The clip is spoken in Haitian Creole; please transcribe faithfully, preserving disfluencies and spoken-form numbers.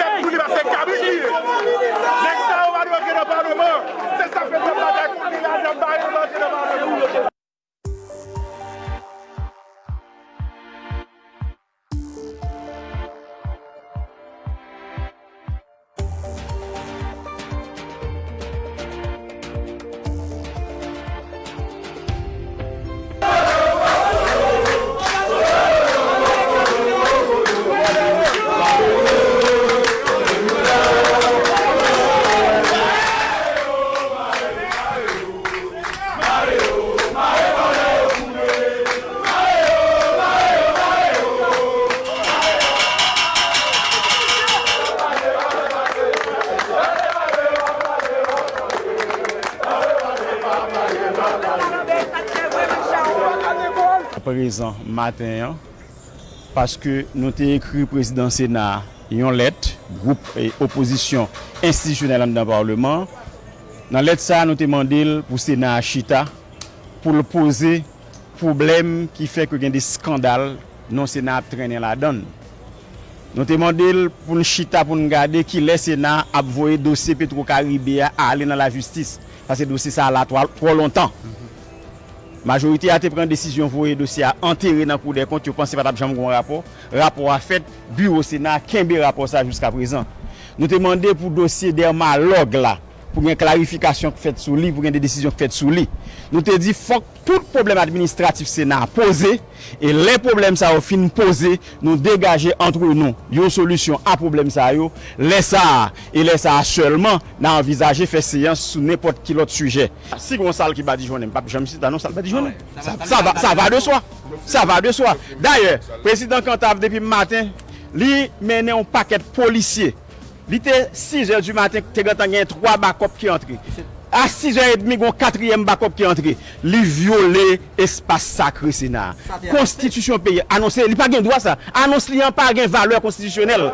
fèt pou li, paske kabrit li ye. Nèg sa yo pa dwe antre nan Palman. Se sa k fè n ap batay kont li la, n ap ba yo antre nan Palman. Prezan maten an, paske nou te ekri prezidan Sena a yon lèt, gwoup, e, opozisyon enstitisyonèl anndan Palman an. Nan lèt sa a, nou te mande l pou Sena a chita, pou l poze pwoblèm ki fè ke gen de eskandal non Sena a ap trennen ladan l. Nou te mande l pou n chita, pou n gade kilè Sena a ap voye dosye Petro Caribe a ale nan lajistis, paske dosye sa a la twò, twò lontan. Majorite a te pran desizyon voye dosye a antere nan Kou dè Kont, yo panse pa t ap janm gen yon rapò. Rapò a fèt, biwo Sena a kenbe rapò sa a jiska prezan. Nou te mande pou dosye Dermalog la, pou gen klarifikasyon k fèt sou li, pou gen de desizyon k fèt sou li. Nou te di fòk tout pwoblèm administratif Sena a poze, e lè pwoblèm sa yo fin poze, nou degaje antre nou yon solisyon a pwoblèm sa yo, lè sa a, e lè sa a sèlman, n a anvizaje fè seyans sou nenpòt ki lòt sijè. Si gen yon sal ki badijonnen, m p ap janm chita non sal badijonnen. Sa, sa va, sa va de swa. Sa va de swa. Dayè, prezidan Cantave depi maten, li mennen yon pakèt polisye. Li te sizè di maten, te gentan gen twa bakòp ki antre. A sizè edmi, gen yon katriyèm bakòp ki antre. Li vyole espas sakre Sena a. Konstitisyon peyi a anonse, li pa gen dwa sa. Anons li an pa gen valè konstitisyonèl.